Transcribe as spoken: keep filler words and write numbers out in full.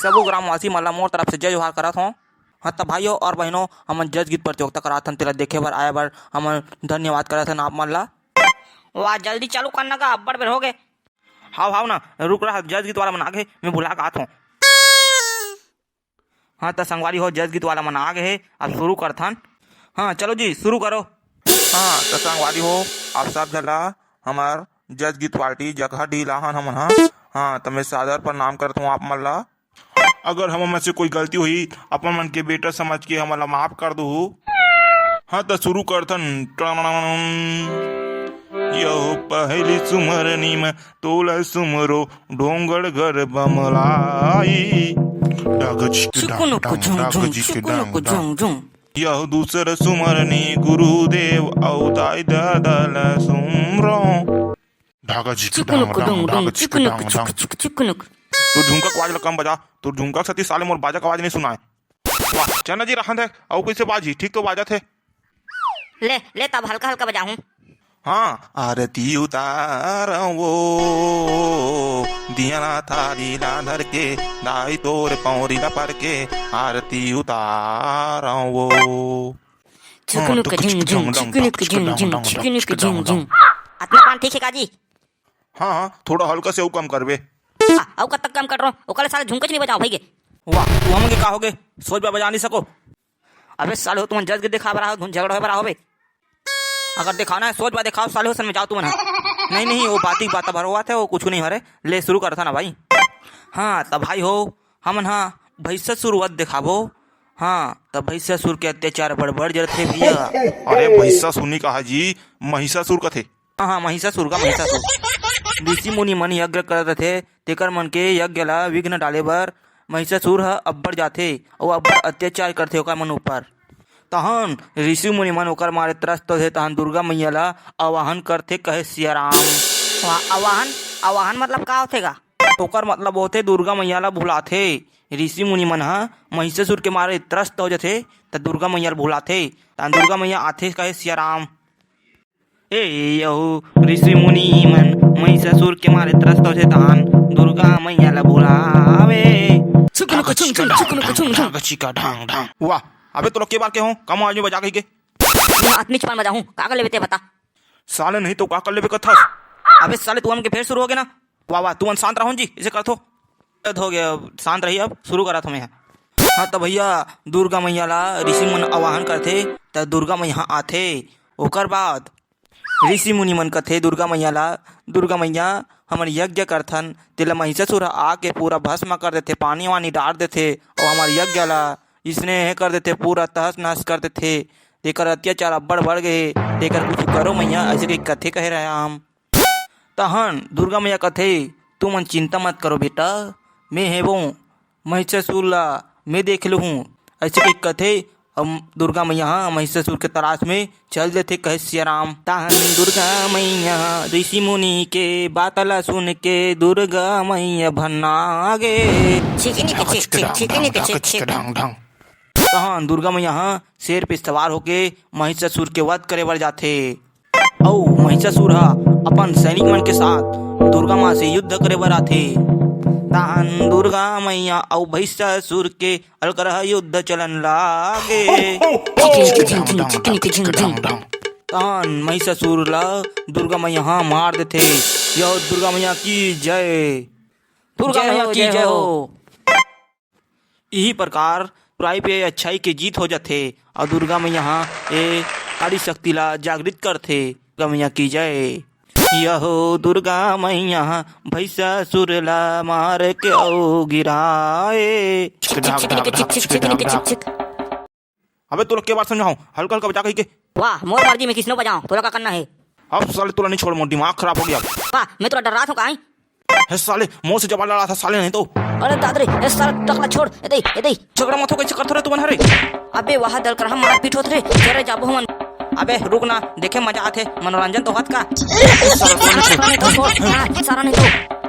सबो ग्रामवासी मन ला मोर तरफ से जय जोहार करत हों। हाँ, त भाइयों और बहनों, हमन जस गीत प्रतियोगिता करात हन, तेला देखे बर आए बर हमन धन्यवाद करत हन आप मन ला। वाह, जल्दी चालू करना गा, अब्बड़ बेर हो गे। हाव, हाव ना, रुक रहा, जस गीत वाला मन आ गे, मैं बुला के आत हों। हाँ, त संगवारी हो, जस गीत वाला मन आ गे हे, अब शुरू करथन। हाँ, चलो जी, शुरू करो। हाँ, त संगवारी हो, आप सब झन ला हमर जस गीत पार्टी जगह डी लाहन हमन ह। हाँ, त मैं सादर प्रणाम करत हूँ आप मन ला। अगर हमन में से कोई गलती होही, अपन मन के बेटा समझ के हमन ला माफ कर दो। हाँ, त शुरू करथन। टन। यहो पहली सुमरनी में तोला सुमरो डोंगरगढ़ बमलाई। डगचिक डंग चुकुनुक डंग, झुंग झुंग, डगचिक चुकुनुक डंग डंग। झुंग झुंग। यहो दूसर सुमरनी गुरुदेव अउ दाई ददा ला सुमरो। ढाका झिक चुकुनुक ढांग ढांग, डुंग डुंग, ढाका झिक चुकुनुक ढांग चुक ढांग। चुक चुकुनुक। तोर झुमका के आवाज ला कम बजा, तोर झुमका के सेती साले मोर बाजा के आवाज नहीं सुनाय। वाह, चना जी रहन दे, अउ कइसे बाजी, ठीक तो बाजत हे। ले, ले तब हल्का हल्का बजाहूं। हाँ, आरती उतारो वो, दिया ना थारी ला धर के, दाई तोर पौरी ला पर के, आरती उतारो वो। चुकुनुक हाँ, झुम झुम, चुकुनुक झुम झुम, चुकुनुक झुम झुम। अतना पान ठीक हे का जी? हाँ, हाँ, थोड़ा हल्का से अउ कम करबे। आ, अउ कब तक कम कर रहा हूँ? ओकर ले साले झुमका च नहीं बजाओ भाई के। वाह, तू हमन के का होगे? सोज बा बजा नहीं सको? अबे साले हो, तुमन जस गीत दिखा बरा हो, झगड़ा होय बरा होबे। अगर दिखाना है सोज बा दिखाओ साले हो, सन में जाओ तुमन ह। नहीं, नहीं, वो बाती बात भरवात है, वो कुछ नहीं हरे। ले शुरू करथा ना भाई। हाँ, त भाई हो, हमन ह भैंसासुर वध दिखाबो। हाँ, त भैंसासुर के अत्याचार बढ़ बढ़ जरथे भैया। अरे भैंसासुर नहीं कहा जी, महिषासुर कथे। हाँ, हाँ, महिषासुर का, महिषासुर। ऋषि मुनि मन यज्ञ करत रथे, तेकर मन के यज्ञ ला विघ्न डाले बर महिषासुर ह अब्बड़ जाथे अउ अब्बड़ अत्याचार करथे ओकर मन ऊपर। तहन ऋषि मुनि मन ओकर मारे त्रस्त होथे, तहन दुर्गा मैया ला आवाहन करथे, कहे सिया राम। वा-, आवाहन, आवाहन मतलब का होथे गा? ओकर मतलब होथे दुर्गा मैया ला भुलाथे। ऋषि मुनि मन ह महिषासुर के मारे त्रस्त हो जथे, त दुर्गा मैया ला भुलाथे, तहन दुर्गा मैया आथे, कहे सिया राम। ए यहू ऋषि मुनि मन महिषासुर के मारे त्रस्त होथे, तहान दुर्गा मैया ला बुलावे। चुकनुक चुंग चुंग, चुकनुक चुंग चुंग। ढांग चिका ढांग ढांग। वाह, अबे तो लोग के बार के हो, कम आवाज में बजा कहिके। मैं अतनी चुपान बजाहूं, का कर लेबे ते बता। साले नहीं तो का कर लेबे कथस? अबे साले तू हमन के फेर शुरू हो गे ना। वाह वाह, तुमन शांत रहो जी, इसे करथो। हो गया, अब शांत रही, अब शुरू करा थो मैं। हाँ त भैया, दुर्गा मैया ला ऋषि मन आवाहन करथे, त दुर्गा मैया आथे। ओकर बाद ऋषि मुनि मन कथे दुर्गा मैया ला, दुर्गा मैया, हमन यज्ञ करथन, तेला महिषासुर ह आके पूरा भस्म कर देथे, पानी वानी डार देथे, अउ हमर यज्ञ ला इसने हे कर देथे, पूरा तहस नहस कर देथे। तेकर अत्याचार अब्बड़ बढ़ गए हे, तेकर कुछ करो मैया, ऐसे कही कथे कहे रहे हम। तहन दुर्गा मैया कथे, तुमन चिंता मत करो बेटा, मैं हेवों, महिषासुर ला मैं देख लूहूं। ऐसे कही कथे, अब दुर्गा मैया ह महिषासुर के तलाश में चल देथे, कहे सिया राम। तहन दुर्गा मैया ह ऋषि मुनि के बात ला सुन के दुर्गा मैया भन्ना गे। छिकनी के छिक छिक, छिकनी के छिक छिक। ढांग ढांग। तहन दुर्गा मैया ह शेर पे सवार होके महिषासुर के वध करे बर जाथे। अउ महिषासुर ह अपन सैनिक मन के साथ दुर्गा माँ से युद्ध करे बर आथे। तहन दुर्गा मैया अउ महिषासुर के अलकरहा युद्ध चलन लागे। Chicken, chicken, chicken, chicken, chicken. तहन महिषासुर ला दुर्गा मैया ह मार देथे। यह दुर्गा मैया की जय। दुर्गा जय मैया हो, की जय जय हो। हो। इही प्रकार बुराई पे अच्छाई के जीत हो जाथे अउ दुर्गा मैया ह ए आदि शक्ति ला जागृत करथे। दुर्गा मैया की जय। यहो दुर्गा मैया ह भैंसासुर ला मार के अउ गिराए। छिक, छिक, छिक, छिक, छिक, छिक, छिक, छिक। अबे तोला के बार समझाऊं, हल्का हल्का बजा कहिके। वाह, मोर मर्जी, मैं किसनो बजाऊं, तोला का करना है? अब साले तोला नहीं छोड़, मोर दिमाग खराब हो गया। वाह, मैं तोला डरात हूं काई? हे साले, मोर से जबान लड़ा था साले, नहीं तो। अरे दादरे, ए साला टकला छोड़, ए दे, ए दे। झगड़ा मत हो, कैसे करथो रे तुमन हरे? अबे वाह, दल कर हम मारपीट होत रे, चल रे जाबो हमन। अबे रुक ना, देखे मजा आथे, मनोरंजन तो होत का। ए साला, साला नहीं तो छोड़, हाँ, साला नहीं तो।